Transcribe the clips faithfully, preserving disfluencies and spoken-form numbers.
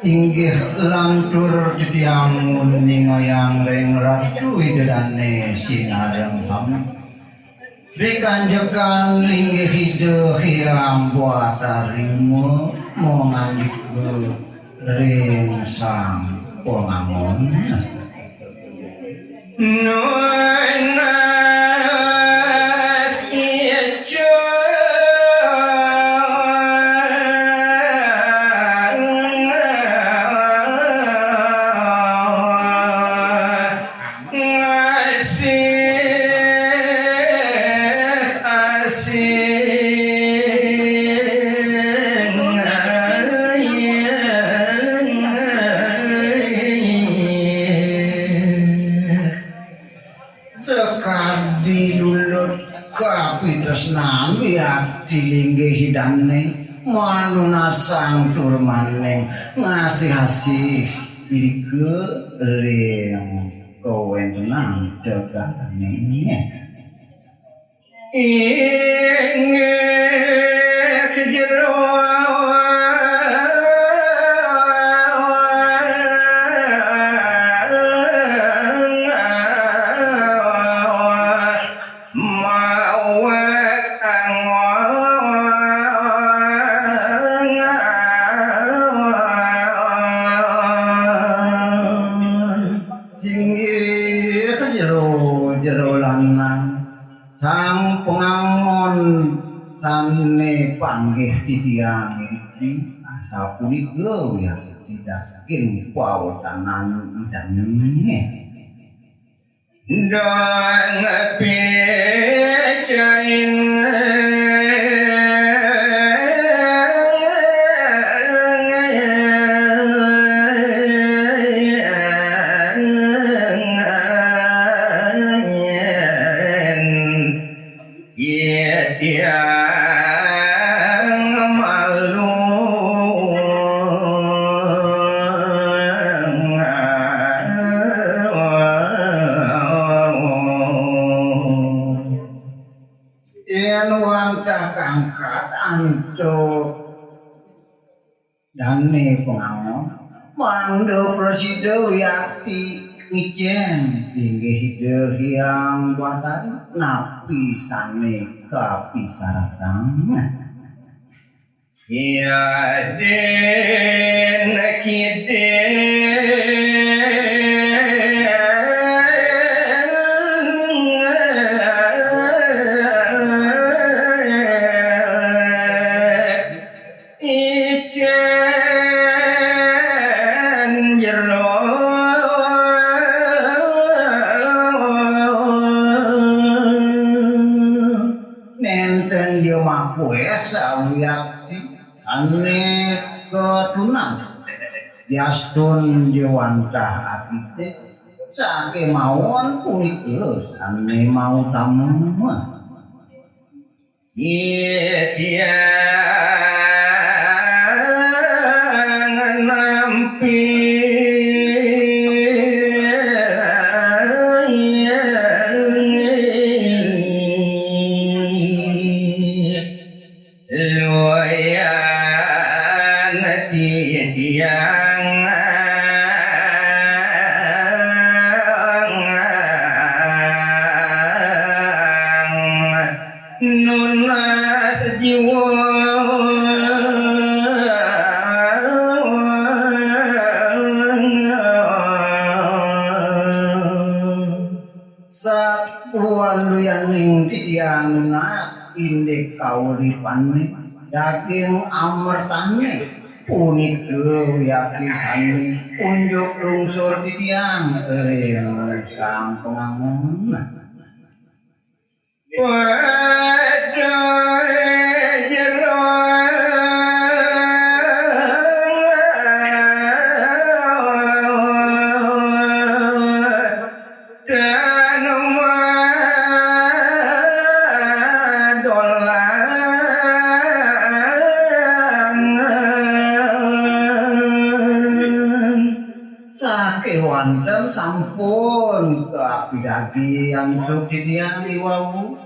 Inggih lantur titiang nguningayang ring Ratu Ida Dane sinareng sami. Ri kanjekan linggih Ida Hyang Batari mangandika ring Sang Pangangon. Nunas ica ngasih asih. Sakadi lulut kapitresnan wiakti linggih Ida Dane manunasang tur maning ngasih-asih irika ring kawentenan tegane. Inggih jero mawet angon. Singgih jero-jero lanang. Sang Pangangon sane panggih titiang niki, asapunika wiakti daging pawecanan Ida Dane. Dang picain Titiang malu. Yen wantah kangkat antuk Dane Pangangon, mangda prasida wiakti ngicen inggih Ida Hyang Batari napi sane kapisaratang. Yadin kidin icen jero. Nenten dia makueh sawiakti sane katunas. Diastun dia wantah atite sakemawon punika sane mautama. Titiang nampi luyan titiang nunas jiwa. Sapuan luyaning titiang nunas indik kauripane daging amertane punika wiakti sami unjuk lungsur titiang ring Sang Pangangon. Pada jero Sampun kapidargi antuk titiang i wau.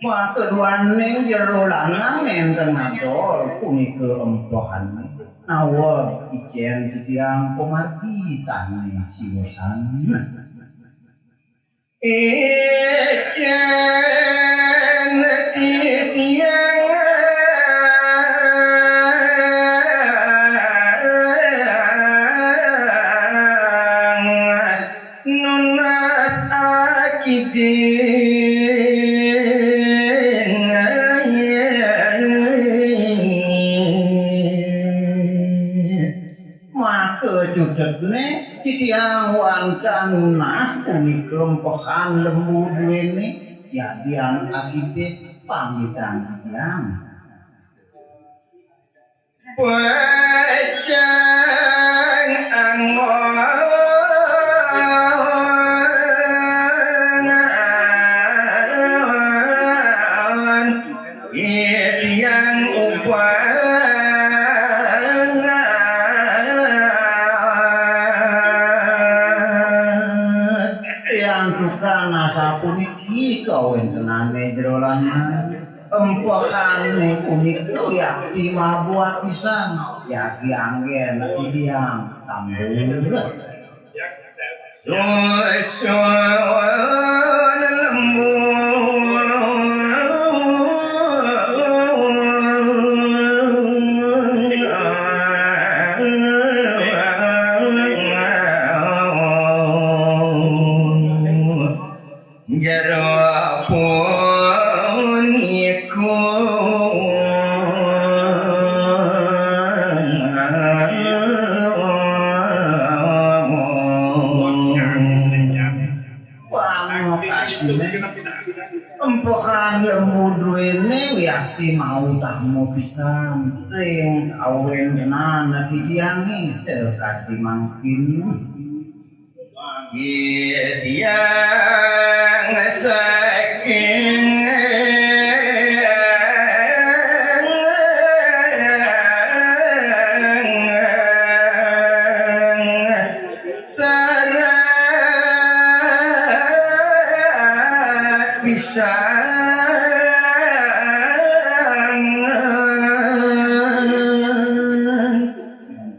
Maka duaning jero lanang nenten ngadol punika empehane. Naweg icen titiang pamargi sane siwasan. Icen titiang nunas akiding. Maka cutetne titiang wantah nunas punika empehan lembu duene, yadian akiding pamitan titiang. Pecang anggon Irian ubah Rian tukang asapuniki kawentenane jero lanang. Empehane punika yakti mabuat pisan. Yaki anggen titiang tambur. Susun lembu jero puniku. Pamekasne empehan lembu duene wiakti mautama pisan ring kawentenan titiange sakadi mangkin. Titiang saking sarat pisan.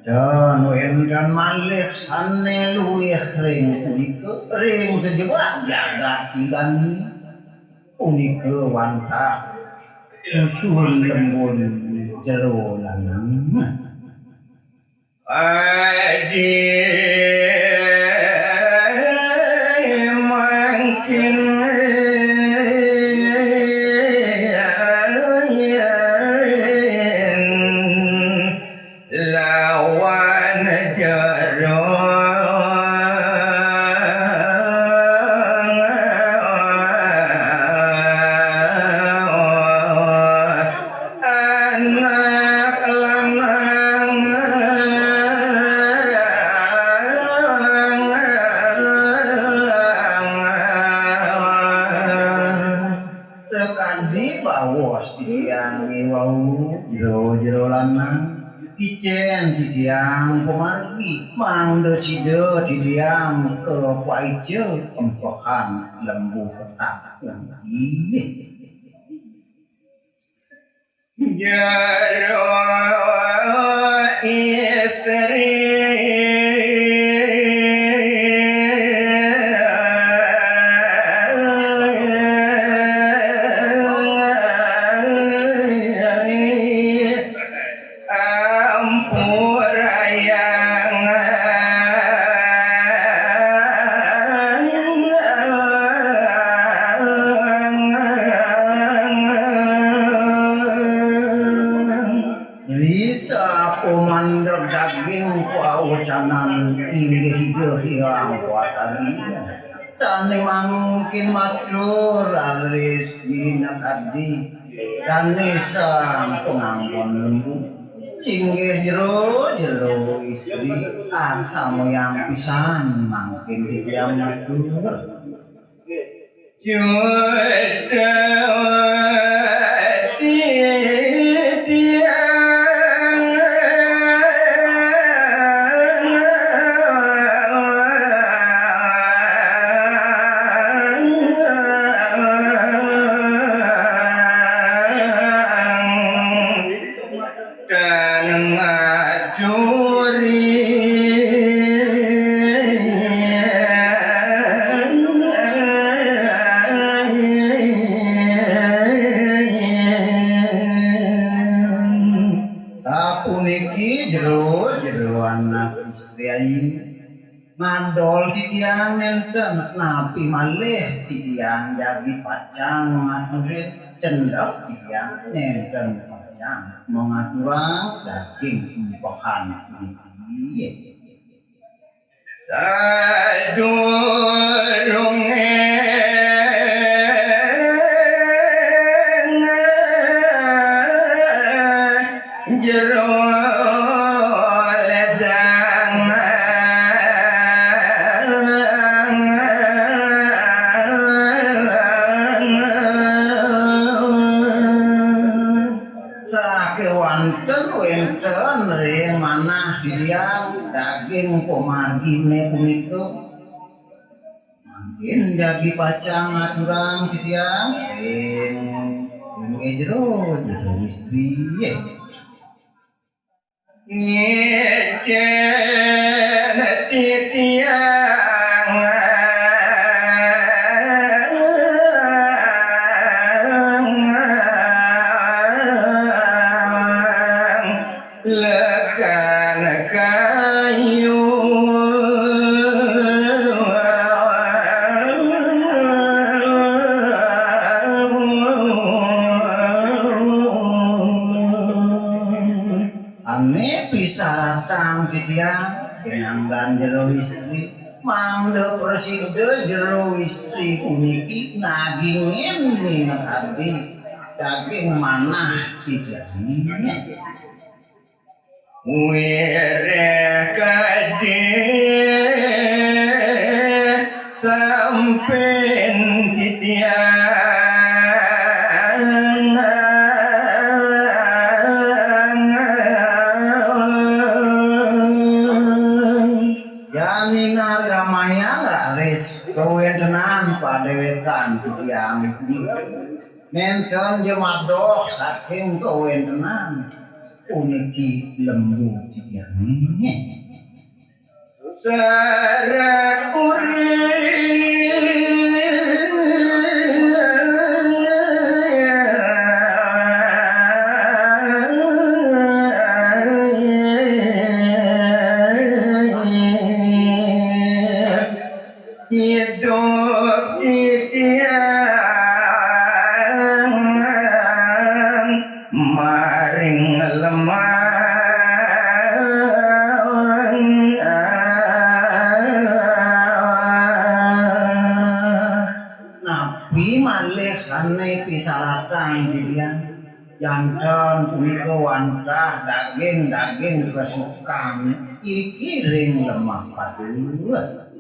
Dan wenten malih sane luwih ring punika, ring sajebag jagat tigan punika wantah susun lembun jero lanang. Adi mangkin lawan jero anak lanang. Sakadi baos titiange wau, jero-jero lanang, kicen titiang pamargi, mangda sida titiang kapaica empehan lembu petak puniki. Jero istri ampurayang. Risa pamandeg daging pawecanan inggih Ida Hyang Watari. Sane mangkin matur raris minakadi dane sang panganggon lembu. Singgih jero-jero istri, aksamayang pisan mangkin titiang matur. Juta titiang Niki jero-jero anak istri ayu. Madol titiang nenten napi malih titiang jagi pacang ngaturin, cendek titiang nenten pacang mangaturang daging empehan niki. Sadurunge jero ledang. Sakewanten wenten ring manah titiang daging pamargine punika. Mangkin jagi pacang ngaturang titiang ring, ring jero, jero istri. Ngicen titiang lekan kayu. Ane pisaratang titiang, pinanggan jero istri, mangda prasida jero istri puniki nagingin minakadi daging manah titiang. Wireh kadi sampin titiang. Yan ningal gamayang raris kawentenan padewekan titiang. Nenten ja madoh saking kawentenan puniki lembu titiange. Sarat uri idup titiang maring lemah. Napi malih sane pisaratang titiang? Janten punika wantah daging-daging kesukan iriki ring lemah padua.